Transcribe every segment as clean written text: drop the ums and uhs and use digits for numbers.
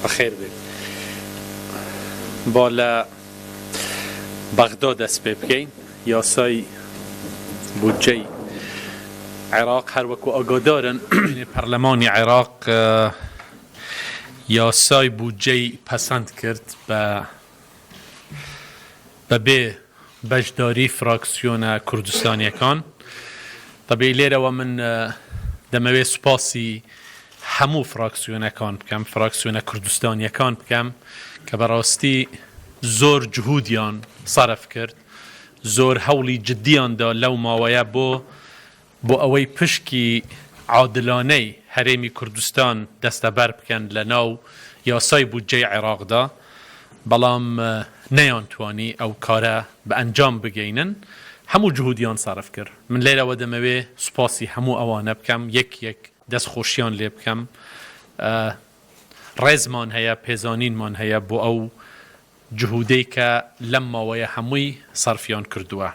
بەخێر بێت. با لە بەغدا دەست پێ بکەین. یاسای بودجەی عێراق هەر وەکو ئاگادارن پەرلەمانی عێراق یاسای بودجەی پەسەند کرد بە بەبێ بەشداری فراکسیۆنە کوردستانیەکان. تەبیعی لێرەوە من دەمەوێت سوپاسی هەموو فراکسیۆنەکان بکەم، فراکسیۆنە کوردستانیەکان بکەم کە بەڕاستی زۆر جهودیان سەرف کرد، زۆر هەوڵی جدیان دا لەو ماوەیە بۆ بۆ ئەوەی پشکی عادلانەی هەرێمی کوردستان دەستەبەر بکەن لە ناو یاسای بودجەی عێراقدا، بەڵام نەیانتوانی ئەو کارە بە ئەنجام بگەینن، هەموو جهودیان سەرف کرد. من لێرەوە دەمەوێ سوپاسی هەموو ئەوانە بکەم، یەک یەک دەست خۆشیان لێ بکەم، ڕێزمان هەیە، پێزانینمان هەیە بۆ ئەو جهودەی کە لەم ماوەیە هەمووی سەرفیان کردووە.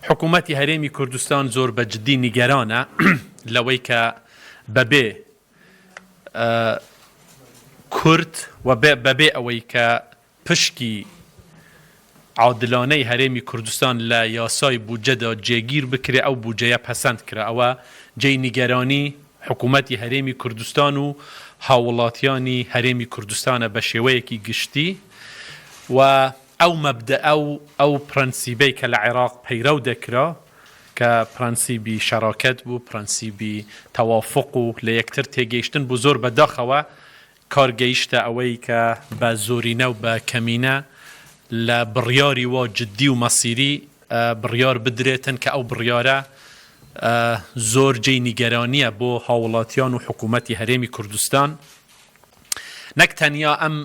حکوومەتی هەرێمی کوردستان زۆر بە جدی نیگەرانە لەوەی کە بەبێ کورد و بەبێ ئەوەی کە پشکی عادلانەی هەرێمی کوردستان لە یاسای بودجەدا جێگیر بکرێ ئەو بودجەیە پەسەند کرا ئەوە جێی نیگەرانی حکوومەتی هەرێمی کوردستان و هاووڵاتیانی هەرێمی کوردستانە بە شێوەیەکی گشتی و ئەو مەبدەئە و ئەو پرەنسیبەی کە لە عێراق پەیرەو دەکرا کە پرەنسیبی شەراکەت بوو، پرەنسیبی تەوافوق و لە یەکتر تێگەیشتن بوو، زۆر بە داخەوە کار گەیشتە ئەوەی کە بە زۆرینە و بە کەمینە لە بڕیاری وا جدی و مەسیری بڕیار بدرێتن کە ئەو بڕیارە زۆر جێی نیگەرانییە بۆ هاووڵاتیان و حکوومەتی هەرێمی کوردستان. نەک تەنیا ئەم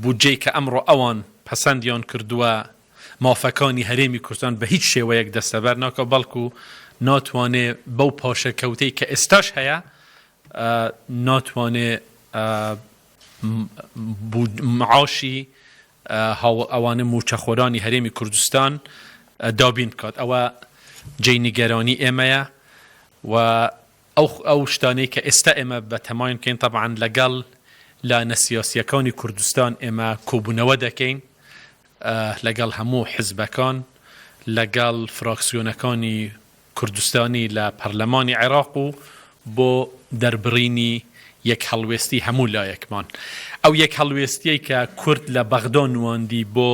بودجەی کە ئەمڕۆ ئەوان پەسەندیان کردووە مافەکانی هەرێمی کوردستان بە هیچ شێوەیەک دەستەبەر ناکا بەڵکو ناتوانێ بەو پاشەکەوتەی کە ئێستاش هەیە ناتوانێ معاشی ئەوانە موچەخۆرانی هەرێمی کوردستان دابین بکات ئەوە جێی نیگەرانی ئێمەیە و ئەو ئەو شتانەی کە ئێستا ئێمە بە تەماین بکەین تەبعەن لەگەڵ لایەنە سیاسییەکانی کوردستان ئێمە کۆبوونەوە دەکەین لەگەڵ هەموو حزبەکان لەگەڵ فراکسیۆنەکانی کوردستانی لە پەرلەمانی عێراق و بۆ دەربڕینی یەک هەڵوێستی هەموو لایەکمان ئەو یەک هەڵوێستیەی کە کورد لە بەغدا نواندی بۆ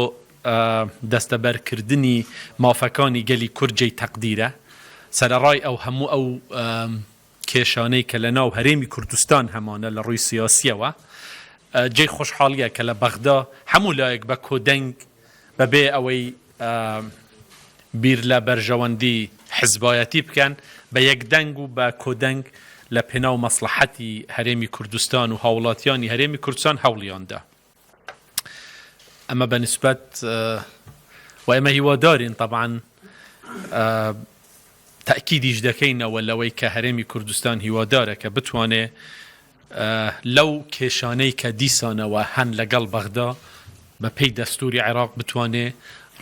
دەستەبەرکردنی مافەکانی گەلی کورد جێی تەقدیرە، سەرەڕای ئەو هەموو ئەو کێشانەی کە لە ناو هەرێمی کوردستان هەمانە لە ڕووی سیاسییەوە، جێی خۆشحاڵییە کە لە بەغدا هەموو لایەک بە کۆدەنگ بەبێ ئەوەی بیر لە بەرژەوەندی حزبایەتی بکەن بە یەک دەنگ و بە کۆدەنگ لە پێناو مەسڵەحەتی هەرێمی کوردستان و هاوڵاتیانی هەرێمی کوردستان هەوڵیان دا. ئەمە بە نسبەت و ئێمە هیوادارین تەبعەن تەئکیدیش دەکەینەوە لەوەی کە هەرێمی کوردستان هیوادارە کە بتوانێ لەو کێشانەی کە دیسانەوە هەن لەگەڵ بەغدا بە پێی دەستوری عێراق بتوانێ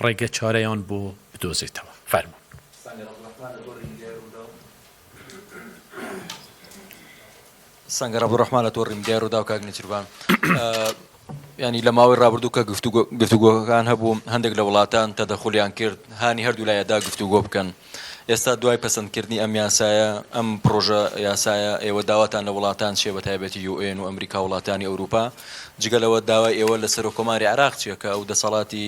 ڕێگە چارەیان بۆ بدۆزێتەوە. فەرموون. سەنگەر عەبدولڕەحمان لە تۆڕی میدیای ڕووداو کاک نێچیرڤان ینی لە ماوەی ڕابردوو کە گفتوگۆکان هەبوو هەندێک لە وڵاتان تەدەخولیان کرد هانی هەردوو لایەدا گفتوگۆ بکەن ئێستا دوای پەسەندکردنی ئەم یاسایە ئەم پرۆژە یاسایە ئێوە داواتان لە وڵاتان چیە بە تایبەتی یوئێن و ئەمریکا وڵاتانی ئەوروپا جگە لەوە داوای ئێوە لە سەرۆک کۆماری عێراق چیە کە ئەو دەسەڵاتی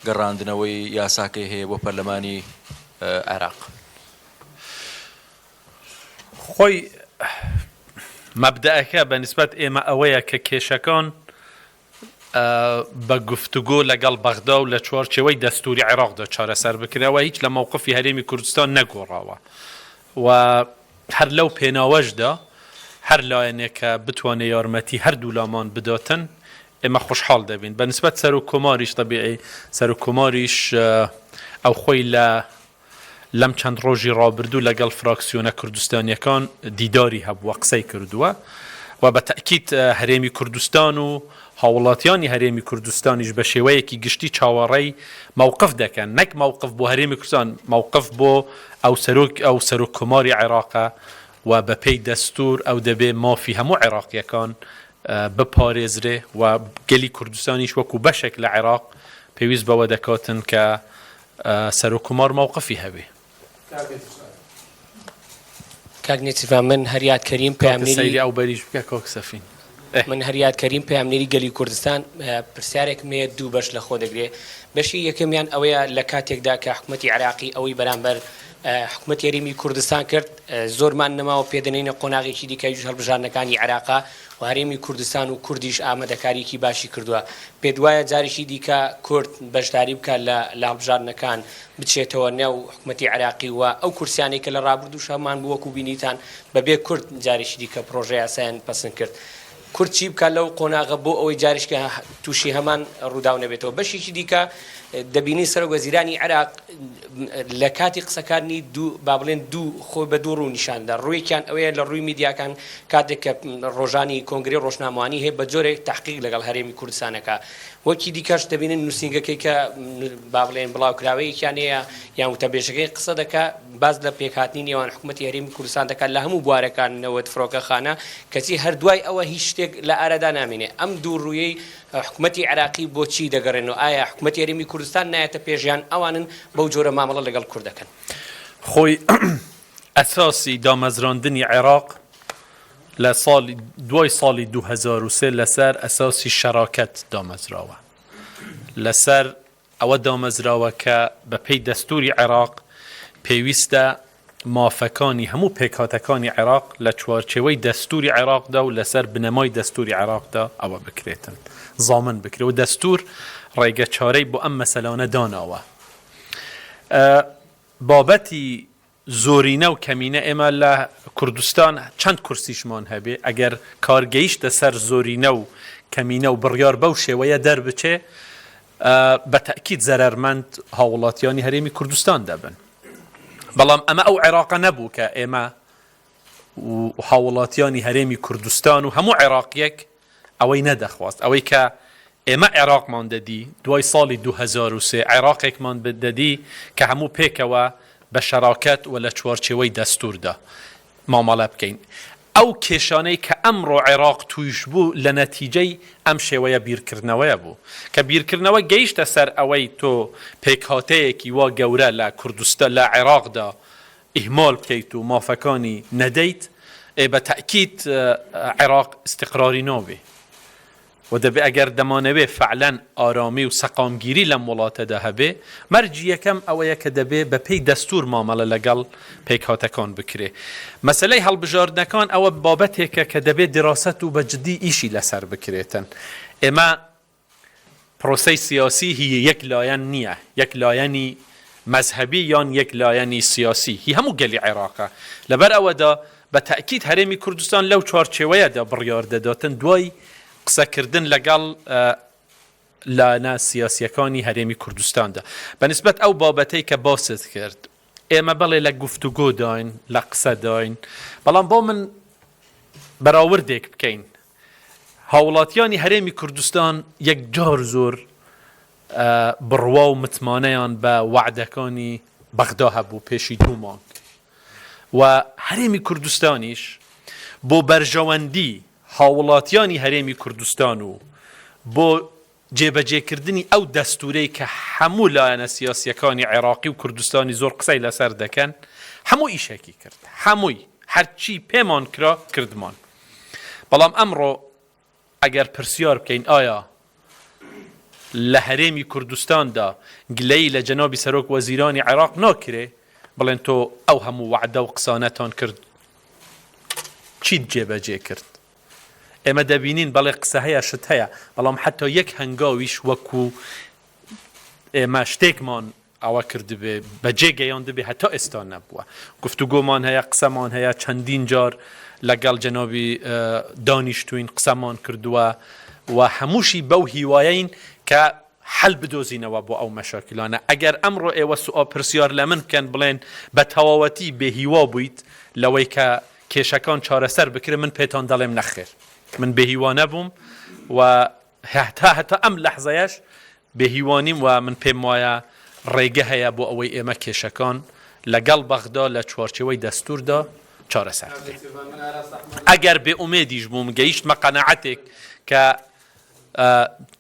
گەڕاندنەوەی یاساکەی هەیە بۆ پەرلەمانی عێراق؟ خۆی مەبدەئەکە بە نیسبەت ئێمە ئەوەیە کە کێشەکان بە گفتوگۆ لەگەڵ بەغدا و لە چوارچێوەی دەستووری عێراقدا چارەسەر بکرێ و هیچ لە مەوقفی هەرێمی کوردستان نەگۆڕاوە و هەر لەو پێناوەشدا هەر لایەنێک کە بتوانێ یارمەتی هەردوولامان بداتن ئێمە خۆشحاڵ دەبین. بە نیسبەت سەرۆک کۆماریش تەبیعی سەرۆک کۆماریش ئەو خۆی لە لەم چەند ڕۆژی ڕابردوو لەگەڵ فراکسیۆنە کوردستانیەکان دیداری هەبووە، قسەی کردووە و بە تەئکید هەرێمی کوردستان و هاوڵاتیانی هەرێمی کوردستانیش بە شێوەیەکی گشتی چاوەڕێی مەوقف دەکەن، نەک مەوقف بۆ هەرێمی کوردستان، مەوقف بۆ ئەو سەرۆک ئەو سەرۆک کۆماری عێراقە و بە پێی دەستوور ئەو دەبێ مافی هەموو عێراقیەکان. بپارێزرێ و گەلی کوردستانیش وەکو بەشێک لە عێراق پێویست بەوە دەکاتن کە سەرۆککۆمار مەوقفی هەبێ. کاک نێچیرڤان من هەریاد کەریم کاکە پەیامنێری سەیری ئەو بەریش بکە کاک سەفین. ئێ. من هەریاد کەریم پەیامنێری گەلی کوردستان پرسیارێکم هەیە دوو بەش لە خۆ دەگرێ بەشی یەکەمیان ئەوەیە لە کاتێکدا کە حکومەتی عێراقی ئەوەی بەرامبەر حکومەتی هەرێمی کوردستان کرد زۆرمان نەماوە پێدەنێینە قۆناغێکی دیکە ئەویش هەڵبژاردنەکانی عێراقە و هەرێمی کوردستان و کوردیش ئامادەکارییەکی باشی کردووە پێت وایە جارێکی دیکە کورد بەشداری بکات لە لە هەڵبژاردنەکان بچێتەوە نێو حکومەتی عێراقی و ئەو کورسیانەی کە لە ڕابردووش هەمان بوو وەکو بینیتان بەبێ کورد جارێکی دیکە پڕۆژە یاسایان پەسند کرد کورد چی بکات لەو قۆناغە بۆ ئەوەی جارێکە تووشی هەمان ڕووداو نەبێتەوە؟ بەشێکی دیکە دەبینین سەرۆک وەزیرانی عێراق لە کاتی قسەکانی دوو با بڵێن دوو خۆی بە دوو ڕوو نیشاندا ڕوویەکیان ئەوەیە لە ڕووی میدیاکان کاتێک کە ڕۆژانی کۆنگرەی ڕۆژنامەوانی هەیە بە جۆرێک تحقیق لەگەڵ هەرێمی کوردستانەکە وەکی دیکەش دەبینن نووسینگەکەی کە با بڵێن بڵاوکراوەیەکیان هەیە یان وتەبێژەکەی قسە دەکا باس لە پێکهاتنی نێوان حکومەتی هەرێمی کوردستان دەکات لە هەموو بوارەکان نەوت، فڕۆکەخانە، کەچی هەر دوای ئەوە هیچ شتێک لە ئارادا نامێنێ. ئەم دووڕوویەی حکومەتی عێراقی بۆچی دەگەڕێنەوە؟ ئایا حکومەتی هەرێمی کوردستان نایەتە پێش یان ئەوانن بەو جۆرە مامەڵە لەگەڵ کورد دەکەن؟ خۆی ئەساسی دامەزراندنی عێراق لە ساڵی دوای ساڵی 2003 لەسەر ئەساسی شەراکەت دامەزراوە لەسەر ئەوە دامەزراوە کە بەپێی دەستووری عێراق پێویستە مافەکانی هەموو پێکهاتەکانی عێراق لە چوارچێوەی دەستووری عێراقدا و لەسەر بنەمای دەستووری عێراقدا ئەوە بکرێتن زامن بکرێ و دەستوور ڕێگە چارەی بۆ ئەم مەسەلانە داناوە. بابەتی زۆرینە و کەمینە ئێمە لە کوردستان چەند کورسیشمان هەبێ ئەگەر کار گەیشتە سەر زۆرینە و کەمینە و بڕیار بەو شێوەیە دەربچێ بە تەئکید زەرەرمەند هاووڵاتیانی هەرێمی کوردستان دەبن بەڵام ئەمە ئەو عێراقە نەبوو کە ئێمە و هاووڵاتیانی هەرێمی کوردستان و هەموو عێراقیەک ئەوەی نەدەخواست، ئەوەی کە ئێمە عێراقمان دەدی دوای ساڵی 2003 عێراقێکمان دەدی کە هەموو پێکەوە بە شەراکەت و لە چوارچێوەی دەستووردا مامەڵە بکەین. ئەو کێشانەی کە ئەمڕۆ عێراق توویش بوو لە نەتیجەی ئەم شێوەیە بیرکردنەوەیە بوو کە بیرکردنەوە گەیشتە سەر ئەوەی تۆ پێکهاتەیەکی وا گەورە لە کوردستان لە عێراقدا ئیهمال بکەیت و مافەکانی نەدەیت، ئێ بە تەئکید عێراق ئیستیقراری نابێ و دەبێ ئەگەر دەمانەوێ فەعلەن ئارامی و سەقامگیری لەم وڵاتەدا هەبێ، مەرجی یەکەم ئەوەیە کە دەبێ بە پێی دەستوور مامەڵە لەگەڵ پێکهاتەکان بکرێ. مەسەلەی هەڵبژاردنەکان ئەوە بابەتێکە کە دەبێ دیراسەت و بە جدی ئیشی لەسەر بکرێتن. ئێمە پرۆسەی سیاسی هی یەک لایەن نییە، یەک لایەنی مەزهەبی یان یەک لایەنی سیاسی، هی هەموو گەلی عێراقە. لەبەر ئەوەدا بە تەئکید هەرێمی کوردستان لەو چوارچێوەیەدا بڕیار دەداتن دوای قسەکردن لەگەڵ لایەنە سیاسییەکانی هەرێمی کوردستاندا. بە نیسبەت ئەو بابەتەی کە باست کرد، ئێمە بەڵێ لە گفتوگۆداین، لە قسەداین، بەڵام با من بەراوردێک بکەین. هاوڵاتیانی هەرێمی کوردستان یەکجار زۆر بڕوا و متمانەیان بە وەعدەکانی بەغدا هەبوو پێشی دوو مانگ و هەرێمی کوردستانیش بۆ بەرژەوەندی هاوڵاتیانی هەرێمی کوردستان و بۆ جێبەجێکردنی ئەو دەستوورەی کە هەموو لایەنە سیاسییەکانی عێراقی و کوردستانی زۆر قسەی لەسەر دەکەن، هەموو ئیشێکی کرد، هەمووی، هەرچی پێمان کرا کردمان. بەڵام ئەمڕۆ ئەگەر پرسیار بکەین ئایا لە هەرێمی کوردستاندا گلەیی لە جەنابی سەرۆک وەزیرانی عێراق ناکرێ بڵێن تۆ ئەو هەموو وەعدە و قسانەتان کرد چیت جێبەجێ کرد؟ ئێمە دەبینین بەڵێ قسە هەیە شت هەیە بەڵام حتا یەک هەنگاویش وەکو ئێمە شتێکمان ئەوە کردبێ بەجێ گەیاندبێ هەتا ئێستا نەبووە گفتوگۆمان هەیە قسەمان هەیە چەندین جار لەگەڵ جەنابی دانیشتوین قسەمان کردووە و هەمووشی بەو هیوایەین کە حەل بدۆزینەوە بۆ ئەو مەشاکیلانە ئەگەر ئەمڕۆ ئێوە سوئا پرسیار لە من بکەن بڵێن بە تەواوەتی بێ هیوا بوویت لەوەی کە کێشەکان چارەسەر بکرێن من پێتان دەڵێم نەخێر من بێ هیوا نەبووم و هەتا هەتا ئەم لەحزەیەش بێ هیوا نیم و من پێم وایە ڕێگە هەیە بۆ ئەوەی ئێمە کێشەکان لەگەڵ بەغدا لە چوارچێوەی دەستووردا چارەسەر بکەین. ئەگەر بێ ئومێدیش بووم گەیشتمە قەناعەتێک کە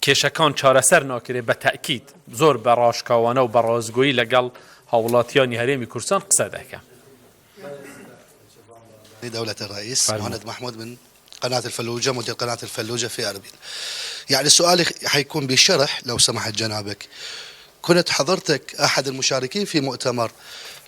کێشەکان چارەسەر ناکرێ بە تەئکید زۆر بە ڕاشکاوانە و بە ڕاستگۆیی لەگەڵ هاوڵاتیانی هەرێمی کوردستان قسە دەکەم. دولة الرئيس فەرموو. مهند محمود من قناة الفلوجة مدير قناة الفلوجة في أربيل يعني سؤالي حيكون بشرح لو سمحت جنابك كنت حضرتك أحد المشاركين في مؤتمر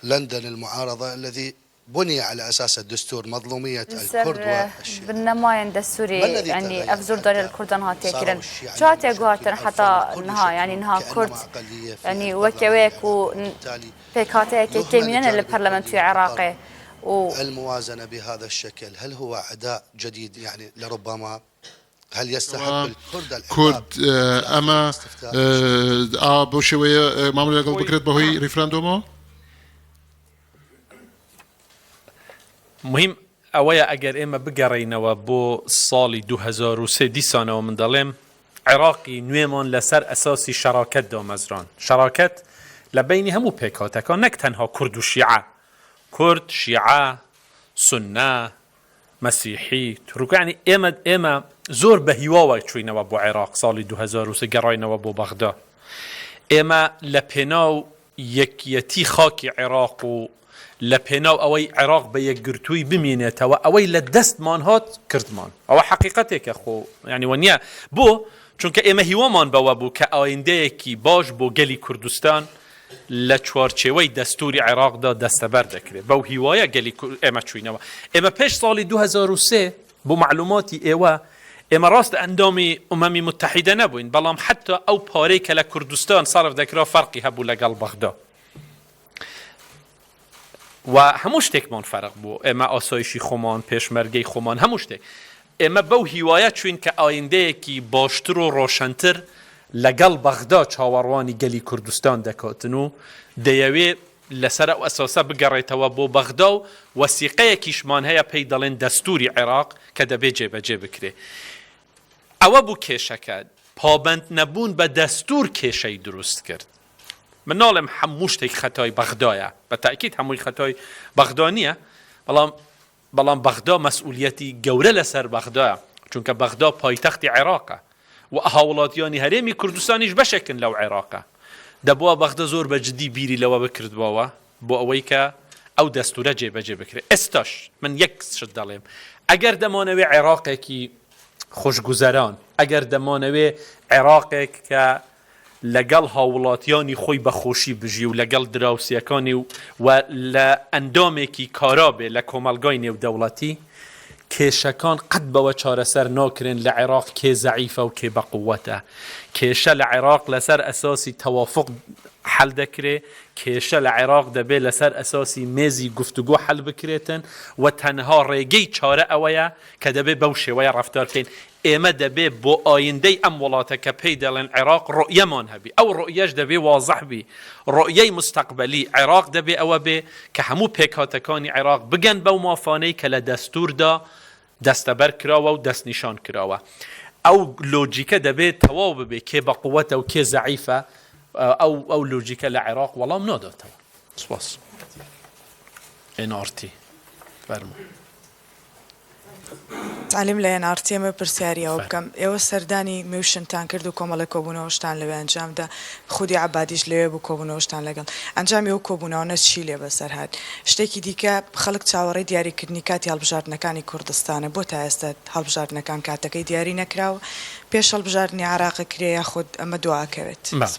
لندن المعارضة الذي بني على أساس الدستور مظلومية لسەر الكرد والشيعة بنەمایان دەستوری ما الذي یعنی تغير ئەف زۆرداری حتى لە کوردان هاتیە صاروا کردن الشيعة چ هاتیە اليوم گوهاتن يشكلون حتا أكثر من الكرد نها یعنی يشكلون نها کورد كأنما أقلية في یعنی البرلمان وەکەوەیەک و العراقي وبالتالي پێکهاتەیەکی يهمل کەمینەنە لە الجانب الكردي پەرلەمەنتوی وتضطر عێراقێ و الموازنة بهذا الشكل هل هو عداء جديد يعني لربما هل يستحق ئەوە الكرد العقاب کورد في آخر ئەمە الاستفتاء شكرا ئا بەو شێوەیە مامەڵە لەگەڵ خۆی بکرێت بەهۆی ریفراندۆمەوە؟ مهم ئەوەیە ئەگەر ئێمە بگەڕێینەوە بۆ ساڵی 2003 دیسانەوە من دەڵێم عێراقی نوێمان لەسەر ئەساسی شەراکەت دامەزراند. شەراکەت لە بەینی هەموو پێکهاتەکان نەک تەنها کورد و شیعە، کورد، شیعە، سوننە، مەسیحی، تورک یانی ئێمە ئێمە زۆر بە هیواوە چووینەوە بۆ عێراق ساڵی 2003 گەڕاینەوە بۆ بەغدا. ئێمە لە پێناو یەکیەتی خاکی عێراق و لە پێناو ئەوەی عێراق بە یەکگرتووی بمینێتەوە ئەوەی لە دەستمان هات کردمان ئەوە حەقیقەتێکە خۆ یانی وەنیە بۆ چونکە ئێمە هیوامان بەوە بوو کە ئایندەیەکی باش بۆ گەلی کوردستان لە چوارچێوەی دەستوری عێراقدا دەستەبەر دەکرێت بەو هیوایە گەلی ئێمە چوینەوە ئێمە پێش ساڵی 2003 بۆ مەعلوماتی ئێوە ئێمە ڕاستە ئەندامی ئومەمی موتەحیدە نەبووین، بەڵام حەتا ئەو پارەی کە لە کوردستان سەرف دەکرا فەرقی هەبوو لەگەڵ بەغدا و هەموو شتێکمان فەرق بوو، ئێمە ئاسایشی خۆمان، پێشمەرگەی خۆمان، هەموو شتێک. ئێمە بەو هیوایە چووین کە ئایندەیەکی باشتر و ڕۆشەنتر لەگەڵ بەغدا چاوەڕوانی گەلی کوردستان دەکاتن و دەیەوێ لەسەر ئەو ئەساسە بگەڕێتەوە بۆ بەغدا و وەسیقەیەکیشمان هەیە پێی دەڵێن دەستووری عێراق کە دەبێ جێبەجێ بکرێ. ئەوە بوو کێشەکە، پابەند نەبوون بە دەستوور کێشەی دروست کرد. من ناڵێم هەموو شتێک خەتای بەغدایە، بە تەئکید هەمووی خەتای بەغدا نییە، بەڵام بەڵام بەغدا مەسئولیەتی گەورە لەسەر بەغدایە، چونکە بەغدا پایتەختی عێراقە و هاوڵاتیانی هەرێمی کوردستانیش بەشێکن لەو عێراقە. دەبوا بەغدا زۆر بە جدی بیری لەوە بکردباوە بۆ ئەوەی کە ئەو دەستورە جێبەجێ بکرێت. ئێستاش من یەک شت دەڵێم، ئەگەر دەمانەوێ عێراقێکی خۆشگوزەران، ئەگەر دەمانەوێ عێراقێک کە لەگەڵ هاووڵاتیانی خۆی بە خۆشی بژی و لەگەڵ دراوسێکانی و و لە ئەندامێکی کارا بێ لە کۆمەڵگای نێودەوڵەتی، کێشەکان قەت بەوە چارەسەر ناکرێن لە عێراق کێ زەعیفە و کێ بەقوەتە. کێشە لە عێراق لەسەر ئەساسی تەوافوق حەل دەکرێ، کێشە لە عێراق دەبێ لەسەر ئەساسی مێزی گفتوگۆ حەل بکرێتن و تەنها ڕێگەی چارە ئەوەیە کە دەبێ بەو شێوەیە ڕەفتار بکەین. ئێمە دەبێ بۆ ئایندەی ئەم وڵاتە کە پێی دەڵێن عێراق ڕوئیەمان هەبی، ئەو ڕوئیەش دەبێ وازح بی، ڕوئیەی موستەقبەلی عێراق دەبێ ئەوە بێ کە هەموو پێکهاتەکانی عێراق بگەن بەو مافانەی کە لە دەستووردا دەستەبەر کراوە و دەستنیشان کراوە. ئەو لۆجیکە دەبێ تەواو ببێ کێ بە قوەتە و کێ زەعیفە، ئەو ئەو لۆجیکە لە عێراق وەڵام ناداتەوە. سوپاس. ئێن ئاڕ تی فەرموو. عەلیم لە ئێن ئاڕ تی ئەمەوێ پرسیاری ئەوە بکەم ئێوە سەردانی میوشنتان کرد و کۆمەڵێک کۆبوونەوەشتان لەوێ ئەنجام دا خودی عەبادیش لەوێ بوو کۆبوونەوەشتان لەگەڵ ئەنجامی ئەو کۆبوونەوانە چی لێ بەسەر هات شتێکی دیکە خەڵک چاوەڕێی دیاریکردنی کاتی هەڵبژاردنەکانی کوردستانە بۆ تا ئێستا هەڵبژاردنەکان کاتەکەی دیاری نەکراوە پێش هەڵبژاردنی عێراق ئەکرێ یاخود ئەمە دوا ئەکەوێت سپاس.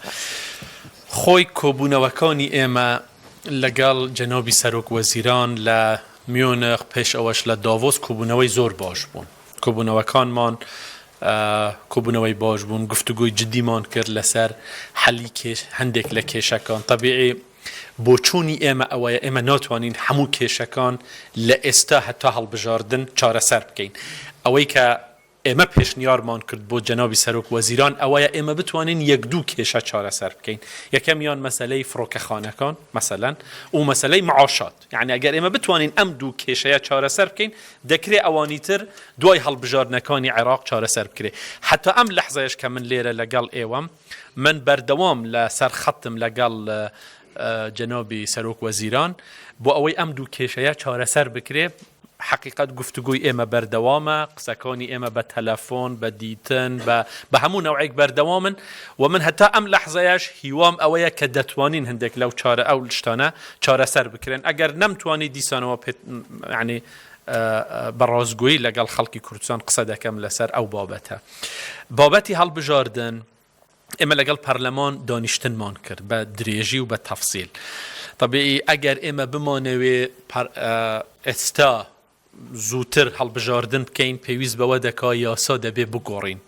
خۆی کۆبوونەوەکانی ئێمە لەگەڵ جەنابی سەرۆک وەزیران لە میونخ، پێش ئەوەش لە داڤۆس کۆبوونەوەی زۆر باش بوون. کۆبوونەوەکانمان کۆبوونەوەی باش بوون، گفتوگۆی جدیمان کرد لەسەر حەلی هەندێک لە کێشەکان. تەبیعی بۆچوونی ئێمە ئەوەیە ئێمە ناتوانین هەموو کێشەکان لە ئێستا هەتا هەڵبژاردن چارەسەر بکەین. ئەوەی کە ئێمە پێشنیارمان کرد بۆ جەنابی سەرۆک وەزیران ئەوەیە ئێمە بتوانین یەک دوو کێشە چارەسەر بکەین، یەکەمیان مەسەلەی فڕۆکەخانەکان مەسەلەن و مەسەلەی معاشات، یانی ئەگەر ئێمە بتوانین ئەم دوو کێشەیە چارەسەر بکەین دەکرێ ئەوانی تر دوای هەڵبژاردنەکانی عێراق چارەسەر بکرێ. حەتا ئەم لەحزەیەش کە من لێرە لەگەڵ ئێوەم من بەردەوام لە سەر خەتم لەگەڵ جەنابی سەرۆک وەزیران بۆ ئەوەی ئەم دوو کێشەیە چارەسەر بکرێ. حەقیقەت گفتوگۆی ئێمە بەردەوامە، قسەکانی ئێمە بە تەلەفۆن، بە دیتن، بە بە هەموو نەوعێک بەردەوامن و من هەتا ئەم لەحزەیەش هیوام ئەوەیە کە دەتوانین هەندێک لەو چارە ئەو شتانە چارەسەر بکرێن. ئەگەر نەمتوانی دیسانەوە پێت یانی بە ڕاستگۆیی لەگەڵ خەڵکی کوردستان قسە دەکەم لەسەر ئەو بابەتە. بابەتی هەڵبژاردن، ئێمە لەگەڵ پەرلەمان دانیشتنمان کرد بە درێژی و بە تەفسیل. تەبیعی ئەگەر ئێمە بمانەوێ ئێستا زووتر هەڵبژاردن بکەین پێویست بەوە دەکا یاسا دەبێ بگۆڕین.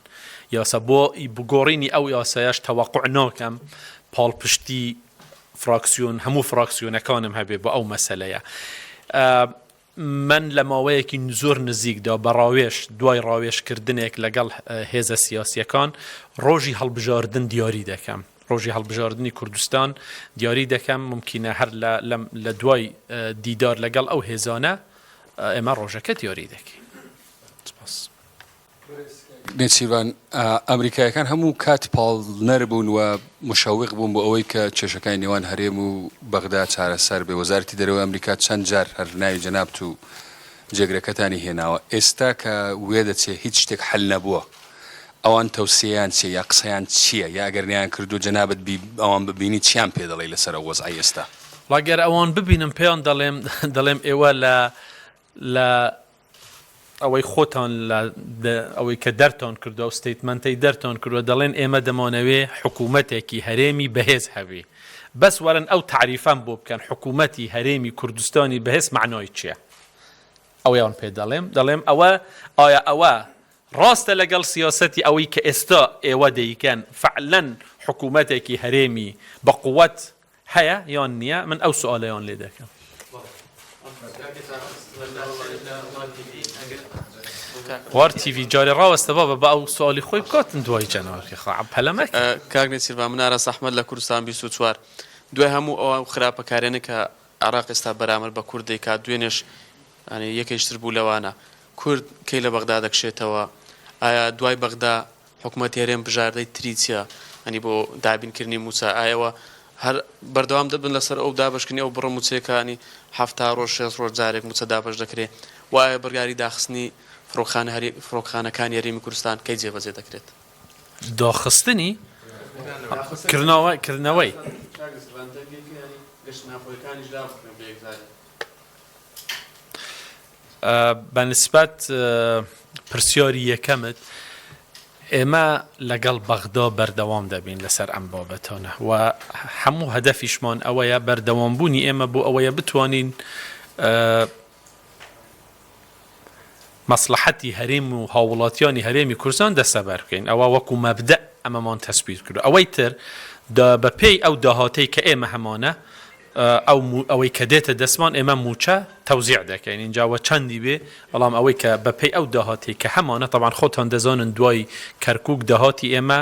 یاسا بۆ بگۆڕینی ئەو یاسایەش تەوەقوع ناکەم پاڵپشتی فراکسیۆن هەموو فراکسیۆنەکانم هەبێ بۆ ئەو مەسەلەیە. من لە ماوەیەکی زۆر نزیکدا بە ڕاوێژ، دوای ڕاوێژکردنێک لەگەڵ هێزە سیاسییەکان، ڕۆژی هەڵبژاردن دیاری دەکەم. ڕۆژی هەڵبژاردنی کوردستان دیاری دەکەم، مومکینە هەر لە لەم لە دوای دیدار لەگەڵ ئەو هێزانە ئێمە ڕۆژەکە دیاری دەکەین. سپاس. نێچیرڤان، ئەمریکایەکان هەموو کات پاڵنەر بوون و مشەوق بوون بۆ ئەوەی کە کێشەکانی نێوان هەرێم و بەغدا چارەسەر بێ، وەزارەتی دەرەوەی ئەمریکا چەند جار هەر ناوی جەنابت و جێگرەکەتانی هێناوە، ئێستا کە وێدەچێ هیچ شتێک حەل نەبووە، ئەوان تەوسیەیان چیە یا قسەیان چیە یا ئەگەر نەیان کردووە جەنابت ئەوان ببینی چیان پێ دەڵێی لەسەر ئەو وەزعەی ئێستا؟ وەڵا گەر ئەوان ببینم پێیان دەڵێم دەڵێم ئێوە لە لە ئەوەی خۆتان لە ئەوەی کە دەرتان کردوە ئەو statement ەی دەرتان کردوە دەڵێن ئێمە دەمانەوێ حکوومەتێکی هەرێمی بەهێز هەبی بەس وەرن ئەو تەعریفەم بۆ بکەن حکوومەتی هەرێمی کوردستانی بەهێز مەعنای چیە ئەویان پێ دەڵێم دەڵێم ئەوە ئایا ئەوە ڕاستە لەگەڵ سیاسەتی ئەوەی کە ئێستا ئێوە دەیکەن فعلەن حکوومەتێکی هەرێمی بە قوت هەیە یان نیە من ئەو سوالەیان لێ دەکەم. وار تیڤی جارێ ڕاوەستە بابە با ئەو سوالی خۆی بکاتن دوای جەنابی خوا پەلە مەکە. کاک نێچیرڤان من ئاراس ئەحمەد لە کوردستان 24 دوای هەموو ئەو خراپەکاریانەی کە عێراق ئێستا بەرامبەر بە کورد دەیکات دوێنێش یانی یەکێکتر بوو لەوانە کورد کەی لە بەغدا دەکشێتەوە ئایا دوای بەغدا حکومەتی هەرێم بژاردەی تری چیە یانی بۆ دابین کردنی موچە ئایەوە هەر بەردەوام دەبن لەسەر ئەو دابەشکردنی ئەو بڕە موچەیە کە ینی حەفتا ڕۆژ شێست ڕۆژ جارێک موچە دابەش دەکرێ و ئایا بڕیاری داخستنی فڕۆکخانە هەری فڕۆکخانەکانی هەرێمی کوردستان کەی جێبەجێ دەکرێت؟ داخستنی کردنەوە کردنەوەی. بە نسبەت پرسیاری یەکەمت، ئێمە لەگەڵ بەغدا بەردەوام دەبین لەسەر ئەم بابەتانە و هەموو هەدەفیشمان ئەوەیە بەردەوامبوونی ئێمە بۆ ئەوەیە بتوانین مەسڵەحەتی هەرێم و هاووڵاتیانی هەرێمی کوردستان دەستەبەر بکەین ئەوە وەکو مەبدەء ئەمەمان تەسبیت کردوە ئەوەی تر بە پێی ئەو داهاتەی کە ئێمە هەمانە ئەو ئەوەی کە دێتە دەستمان ئێمە مووچە تەوزیع دەکەین ئینجا وە چەندی بێ بەڵام ئەوەی کە بە پێی ئەو داهاتەی کە هەمانە تەبعەن خۆتان دەزانن دوای کەرکوک داهاتی ئێمە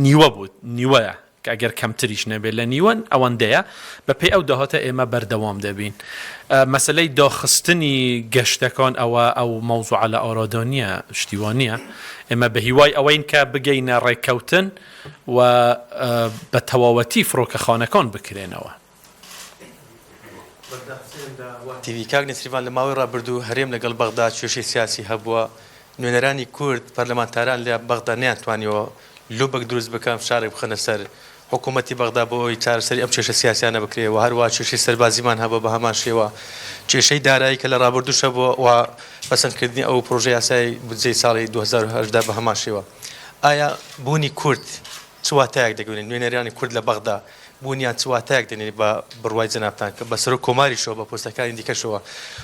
نیوە بوو نیوەیە کە ئەگەر کەمتریش نەبێت لە نیوە ئەوەندەیە بە پێی ئەو داهاتە ئێمە بەردەوام دەبین مەسەلەی داخستنی گەشتەکان ئەوە ئەو مەوزوعە لە ئارادا نییە شتی وا نییە ئێمە بە هیوای ئەوەین کە بگەینە ڕێککەوتن و بە تەواوەتی فڕۆکەخانەکان بکرێنەوە. تیڤی، کاک نێچیرڤان لە ماوەی ڕابردوو هەرێم لەگەڵ بەغدا کێشەی سیاسی هەبووە، نوێنەرانی کورد، پەرلەمانتاران لە بەغدا نەیانتوانیوە لۆبەک دروست بکەن، فشارێک بخەنە سەر حکوومەتی بەغدا بۆ ئەوەی چارەسەری ئەم کێشە سیاسیانە بکرێ و هەروەها کێشەی سەربازیمان هەبووە بە هەمان شێوە کێشەی دارایی کە لە ڕابردووش هەبووە و پەسەندکردنی ئەو پرۆژە یاسای بودجەی ساڵی 2018 بە هەمان شێوە. ئایا بوونی کورد چ واتایەک دەگەێنێت؟ نوێنەرانی کورد لە بەغدا بوونیان چ واتایەک دەنێت بە بڕوای جەنابتان کە بە سەرۆک کۆماریشەوە بە پۆستەکانی دیکەشەوە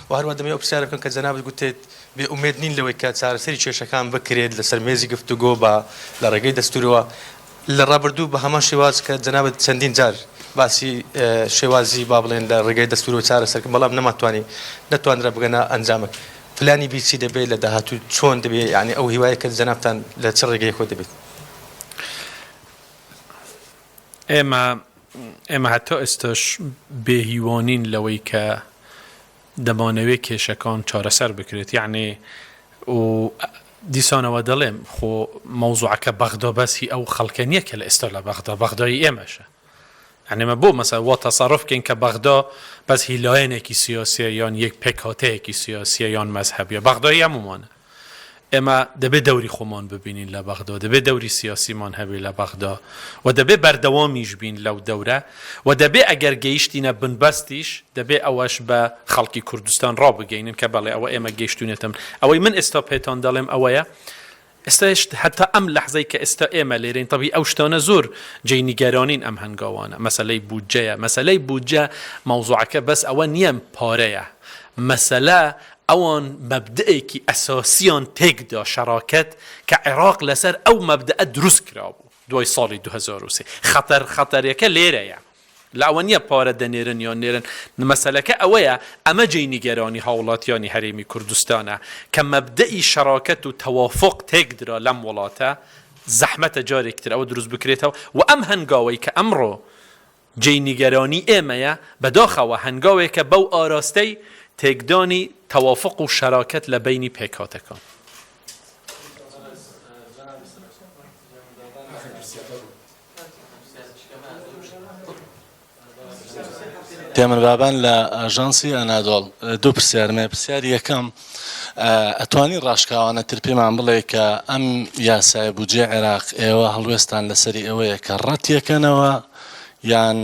و هەروەها دەمەوێت ئەو پرسیارە بکەم کە جەنابت گوتت بێ ئومێد نین لەوەی کە چارەسەری کێشەکان بکرێت لەسەر مێزی گفتوگۆ بە لە ڕێگەی دەستورەوە لە ڕابردوو بە هەمان شێواز کە جەنابت چەندین جار باسی شێوازی با بڵێن لە ڕێگەی دەستورەوە چارەسەرکردن بەڵام نەمانتوانی نەتوانرا بگەنە ئەنجامێک پلانی بی چی دەبێت لە داهاتوو چۆن دەبێت یانی ئەو هیوایە کە جەنابتان لە چ ڕێگەیەکەوە دەبێت؟ ئێمە ئێمە هەتا ئێستاش بێ هیوا نین لەوەی کە دەمانەوێ کێشەکان چارەسەر بکرێت یەعنی و دیسانەوە دەڵێم خۆ مەوزوعەکە بەغدا بەس هی ئەو خەڵکە نییە کە لە ئێستا لە بەغدا بەغدای ئێمەشە. یانی ئێمە بۆ مەسەلەن وا تەسەروف بکەین کە بەغدا بەس هی لایەنێکی سیاسیە یان یەک پێکهاتەیەکی سیاسیە یان مەزهەبیە، بەغدا هی هەموومانە. ئێمە دەبێ دەوری خۆمان ببینین لە بەغدا، دەبێ دەوری سیاسیمان هەبێ لە بەغدا و دەبێ بەردەوامیش بین لەو دەورە و دەبێ ئەگەر گەیشتینە بنبەستیش دەبێ ئەوەش بە خەڵکی کوردستان ڕابگەینن کە بەڵێ ئەوە ئێمە گەیشتوینەتە ئەوەی من ئێستا پێتان دەڵێم ئەوەیە ئێستایش هەتا ئەم لەحزەی کە ئێستا ئێمە لێرەین تەبی ئەو شتانە زۆر جێی نیگەرانین ئەم هەنگاوانە مەسەلەی بودجەیە مەسەلەی بودجە مەوزوعەکە بەس ئەوە نییە پارەیە مەسەلە ئەوان مەبدەئێکی ئەساسیان تێکدا شەراکەت کە عێراق لەسەر ئەو مەبدەئە دروست کرابوو دوای ساڵی 2003 خەتەر خەتەرەکە لێرەیە لە ئەوە نییە پارە دەنێرن یان نێرن، مەسەلەکە ئەوەیە ئەمە جێی نیگەرانی هاوڵاتیانی هەرێمی کوردستانە کە مەبدەئی شەراکەت و تەوافوق تێکدرا لەم وڵاتە، زەحمەتە جارێکی تر ئەوە دروست بکرێتەوە و ئەم هەنگاوەی کە ئەمڕۆ جێی نیگەرانی ئێمەیە بەداخەوە هەنگاوێکە بەو ئاراستەی تێکدانی تەوافوق و شەراکەت لە بەینی پێکهاتەکان. تێمن بابان لە ئاژانسی ئەنادۆڵ دوو پرسیارم هەیە پرسیاری یەکەم ئەتوانی ڕاشکاوانە تر پێمان بڵێ کە ئەم یاسای بودجەی عێراق ئێوە هەڵوێستان لەسەری ئەوەیە کە ڕەتیەکەنەوە یان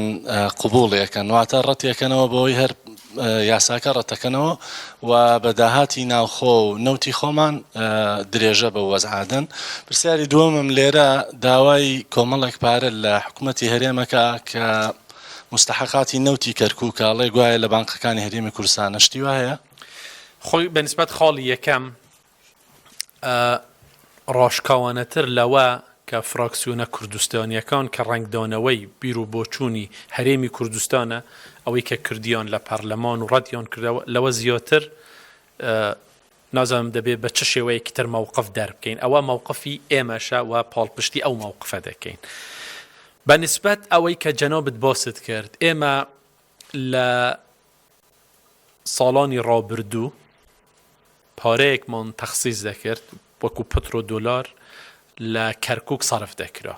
قبوڵیەکەن واتە ڕەتیەکەنەوە بەوەی هەر یاساکە ڕەتەکەنەوە و بە داهاتی ناوخۆ و نەوتی خۆمان درێژە بە وەزعادەن پرسیاری دووەمم لێرە داوای کۆمەڵێک پارە لە حکوومەتی هەرێمەکە کە مستحقاتی نەوتی کەرکووکە ئەڵێ گوایە لە بانقەکانی هەرێمی کوردستانە شتی وا هەیە؟ خۆی بە نیسبەت خاڵی یەکەم ڕاشکاوانەتر لەوە کە فراکسیۆنە کوردستانییەکان کە ڕەنگدانەوەی بیر و بۆچوونی هەرێمی کوردستانە، ئەوەی کە کردیان لە پەرلەمان و ڕەتیان کردەوە، لەوە زیاتر نازانم دەبێ بە چ شێوەیەکی تر مەوقف دەربکەین. ئەوە مەوقفی ئێمەشە و پاڵپشتی ئەو مەوقفە دەکەین. بە نیسبەت ئەوەی کە جەنابت باست کرد، ئێمە لە ساڵانی ڕابردوو پارەیەکمان تەخسیس دەکرد وەکو پترۆ دۆلار لە کەرکوک سەرف دەکرا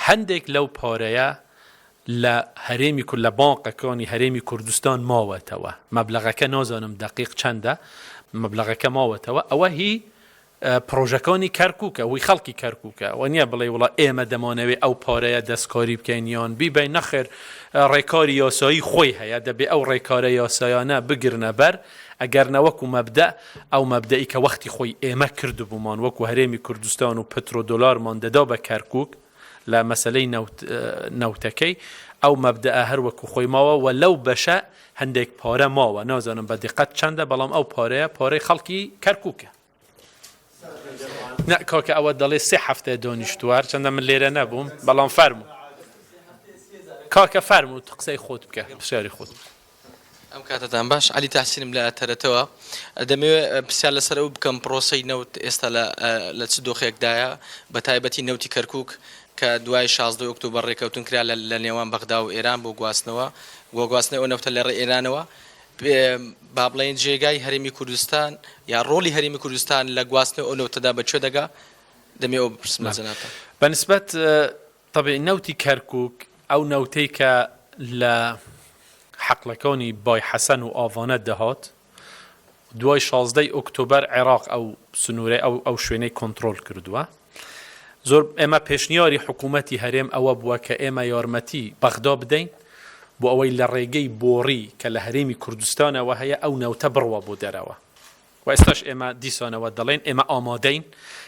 هەندێک لەو پارەیە لە هەرێمی لە بانقەکانی هەرێمی کوردستان ماوەتەوە مەبلەغەکە نازانم دەقیق چەندە مەبلەغەکە ماوەتەوە ئەوە هی پڕۆژەکانی کەرکوکە هی خەڵکی کەرکوکە ئەوە نیە بڵێی وڵا ئێمە دەمانەوێ ئەو پارەیە دەستکاری بکەین یان بیبەین نەخێر ڕێکاری یاسایی خۆی هەیە دەبێ ئەو ڕێکارە یاسایانە بگرنە بەر ئەگەر نە وەکو مەبدەء ئەو مەبدەئی کە وەختی خۆی ئێمە کردبوومان وەکو هەرێمی کوردستان و پترۆ دۆلارمان دەدا بە کەرکوک لە مەسەلەی نەوت نەوتەکەی ئەو مەبدەئە هەر وەکو خۆی ماوە و لەو بەشە هەندێک پارە ماوە نازانم بە دیقەت چەندە بەڵام ئەو پارەیە پارەی خەڵکی کەرکوکە. نا کاکە ئەوە دەڵێ سێ هەفتەیە دانیشتووە هەرچەندە من لێرە نەبووم بەڵام فەرموو کاکە فەرموو قسەی خۆت بکە پرسیاری خۆت بکە. ئەم کاتەتان باش عەلی تەحسینم لە تەرەتەوە دەمەوێت پرسیار لەسەر ئەو بکەم پرۆسەی نەوت ئێستا لە لە چ دۆخێکدایە بە تایبەتی نەوتی کەرکک کە دوای 16 ئۆکتۆبەر ڕێکەوتن کرا لە نێوان بەغدا و ئێران بۆ گواستنەوە بۆ گواستنەوە ئەو نەوتە لە ڕێ ئێرانەوە با بڵێین جێگای هەرێمی کوردستان یا ڕۆڵی هەرێمی کوردستان لە گواستنەوە ئەو نەوتەدا بە کوێ دەگا دەمێ ئەو بپرسم لە جەنابتان. بە نسبەت تەبعی نەوتی کەرکوک ئەو نەوتەی کە لە حەقلەکانی بای حەسەن و ئاڤانە دەهات دوای شازدەی ئۆکتۆبەر عێراق ئەو سنوورەی ئەو ئەو شوێنەی کۆنترۆل کردووە زۆر ئێمە پێشنیاری حکوومەتی هەرێم ئەوە بووە کە ئێمە یارمەتی بەغدا بدەین بۆ ئەوەی لە ڕێگەی بۆڕی کە لە هەرێمی کوردستانەوە هەیە ئەو نەوتە بڕوا بۆ دەرەوە و ئێستاش ئێمە دیسانەوە دەڵێن ئێمە ئامادەین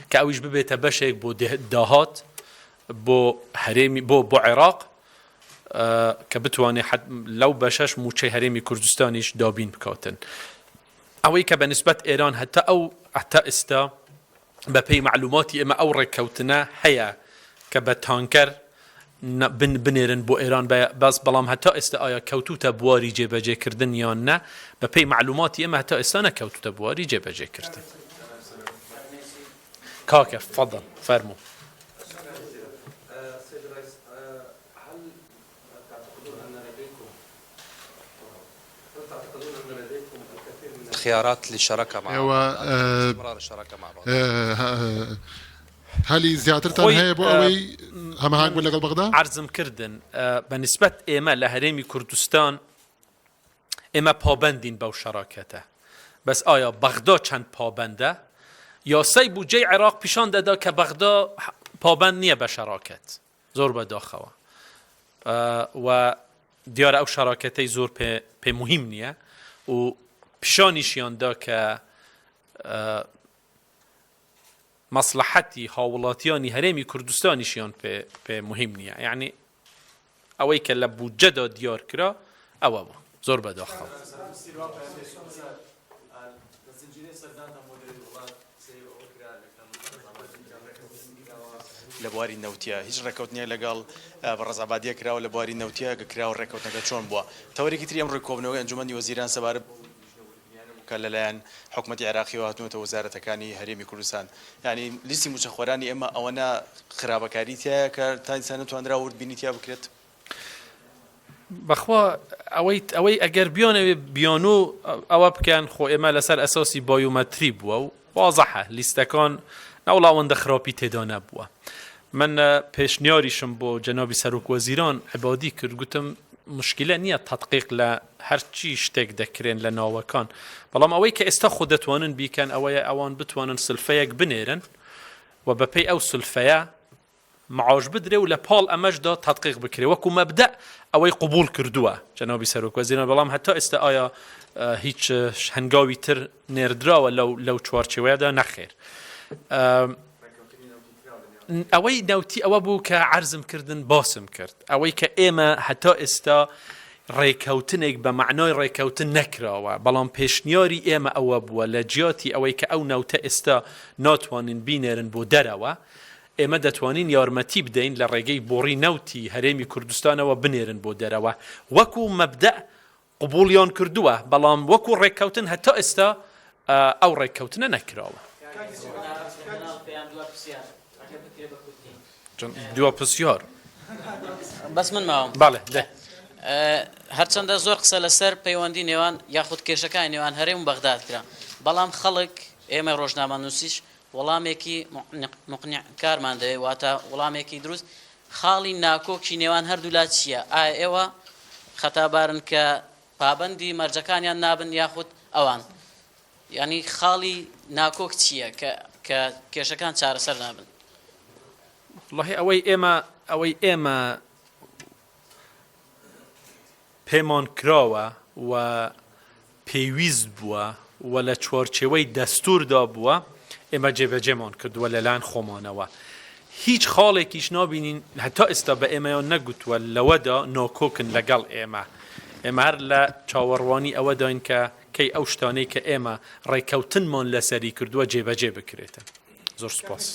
کە ئەویش ببێتە بەشێک بۆ داهات بۆ هەرێمی بۆ بۆ عێراق کە بتوانێت لەو بەشەش موچەی هەرێمی کوردستانیش دابین بکاتن ئەوەی کە بە نسبەت ئێران هەتا ئەو هەتا ئێستا بە پێی مەعلوماتی ئێمە ئەو ڕێککەوتنە هەیە کە بە تانکەر بن بنێرن بۆ ئێران بەس بەڵام هەتا ئێستا ئایا کەوتوتە بواری جێبەجێکردن یان نە بە پێی مەعلوماتی ئێمە هەتا ئێستا نەکەوتوتە بواری جێبەجێکردن. کاکە تفضل فەرموو. ئێوە. هەلی زیاترتان خۆی هەیە بۆ ئەوەی هەماهەنگ من بن لەگەڵ بەغدا؟ عەرزم کردن بە نیسبەت ئێمە لە هەرێمی کوردستان ئێمە پابەندین بەو شەراکەتە بەس ئایا بەغدا چەند پابەندە؟ یاسای بودجەی عێراق پیشان دەدا کە بەغدا پابەند نییە بە شەراکەت زۆر بەداخەوە و دیارە ئەو شەراکەتەی زۆر پێ پێ مهم نییە و پیشانیشیان دا کە مەسڵەحەتی هاووڵاتیانی هەرێمی کوردستانیشیان پێ پێ موهیم نییە یانی ئەوەی کە لە بودجەدا دیار کرا ئەوە بوو زۆر بەداخەوە. لە بواری نەوتیە هیچ ڕێکەوتنێک لەگەڵ بەڕێز عەبادیە کراوە لە بواری نەوتیە گە کراوە ڕێکەوتنەکە چۆن بووە تەوەرێکی تری ئەمڕۆی کۆبنەوەی ئەنجومەنی وەزیران سەبارەت کە لەلایەن حکومەتی عێراقیەوە هاتوونەتە وەزارەتەکانی هەرێمی کوردستان یانی لیستی مووچەخۆرانی ئێمە ئەوەنە خراپەکاری تیایە کە تا ئیستا نەتوانرا وردبینی تیا بکرێت؟ بەخوا ئەوەی ئەوەی ئەگەر بیانەوێ بیانوو ئەوە بکەن خۆ ئێمە لەسەر ئەساسی بایۆمەتری بووە و وازحە لیستەکان نەوەڵا ئەوەندە خراپی تێدا نەبووە من پێشنیاریشم بۆ جەنابی سەرۆک وەزیران عبادی کرد گوتم مشکلە نییە تەدقیق لە هەرچی شتێک دەکرێن لە ناوەکان بەڵام ئەوەی کە ئێستا خۆ دەتوانن بیکەن ئەوەیە ئەوان بتوانن سلفەیەک بنێرن و بەپێی ئەو سلفەیە معاش بدرێ و لە پاڵ ئەمەشدا تەدقیق بکرێ وەکو مەبدەء ئەوەی قبوڵ کردووە جەنابی سەرۆک وەزیران بەڵام هەتا ئێستا ئایا هیچ هەنگاوی تر نێردراوە لەو لەو چوارچێوەیەدا نەخێر ئەوەی نەوتی ئەوە بوو کە عەرزم کردن باسم کرد ئەوەی کە ئێمە هەتا ئێستا ڕێکەوتنێک بە مەعنای ڕێکەوتن نەکراوە بەڵام پێشنیاری ئێمە ئەوە بووە لە جیاتی ئەوەی کە ئەو نەوتە ئێستا ناتوانین بینێرن بۆ دەرەوە ئێمە دەتوانین یارمەتی بدەین لە ڕێگەی بۆڕی نەوتی هەرێمی کوردستانەوە بنێرن بۆ دەرەوە وەکو مەبدەء قبوڵیان کردووە، بەڵام وەکو ڕێککەوتن هەتا ئێستا ئەو ڕێککەوتنە نەکراوە. دوا پرسیار. بەس من ماوم. بەڵێ دە. هەرچەندە زۆر قسە لەسەر پەیوەندی نێوان یاخود کێشەکانی نێوان هەرێم و بەغداد کرا، بەڵام خەڵک، ئێمەی ڕۆژنامەنووسیش وەڵامێکی مقنع کارمان دەوێت، واتە وەڵامێکی دروست، خاڵی ناکۆکی نێوان هەردوولا چییە؟ ئایا ئێوە خەتابارن کە پابەندی مەرجەکانیان نابن یاخود ئەوان؟ یانی خاڵی ناکۆک چییە کە کە کێشەکان چارەسەر نابن؟ وەڵاهی ئەوەی ئێمە ئەوەی ئێمە پێمان کراوە و پێویست بووە و لە چوارچێوەی دەستووردا بووە، ئێمە جێبەجێمان کردووە لەلایەن خۆمانەوە. هیچ خاڵێکیش نابینین هەتا ئێستا بە ئێمەیان نەگوتووە لەوەدا ناکۆکن لەگەڵ ئێمە. ئێمە هەر لە چاوەڕوانی ئەوەداین کە کەی ئەو شتانەی کە ئێمە ڕێککەوتنمان لەسەری کردووە جێبەجێ بکرێتن. زۆر سوپاس.